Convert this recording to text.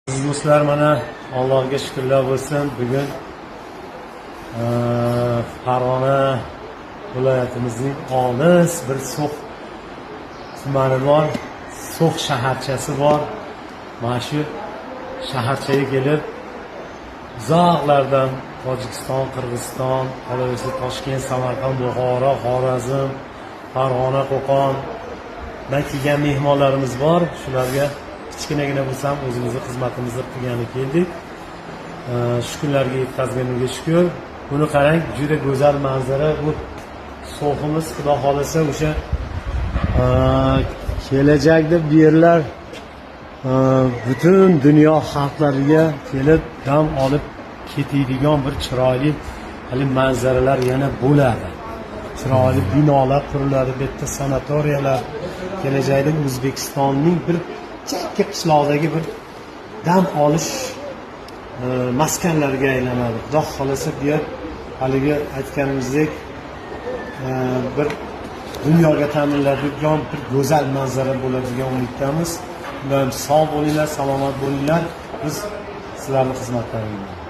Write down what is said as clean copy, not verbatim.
Aziz do'stlar, mana Allohga shukrlar bo'lsin. Bugun Farg'ona viloyatimizning olis bir So'x tumani bor, So'x shaharchasi bor. Mana shu shaharchaga kelib, uzoqlardan Tojikiston, Qirg'iziston, qolaversa Toshkent, Samarqand, Buxoro, Xorazm, Farg'ona, Qo'qondan kelgan mehmonlarimiz bor. Shularga kichkinagina bo'lsa ham o'zimizni xizmatimizni qilgani keldik. Shu kunlarga yetkazganiga shukur. Buni qarang, juda go'zal manzara. Bu So'ximiz, Xudo xohlasa, o'sha kelajakda bu yerlar butun dunyo xalqlariga kelib dam olib ketadigan bir chiroyli hali manzaralar yana bo'ladi. Chiroyli binolar quriladi, bu yerda sanatoriyalar, kelajakda O'zbekistonning bir chekka qishlog'idagi bir dam olish maskanlariga aylanadi. Xudo xohlasa, bu yer haligi aytganimizdek bir dunyoga taniladigan bir go'zal manzara bo'ladigan umiddamiz. Doim sog' bo'linglar, salomat bo'linglar. Biz sizlarni xizmatlaringizda.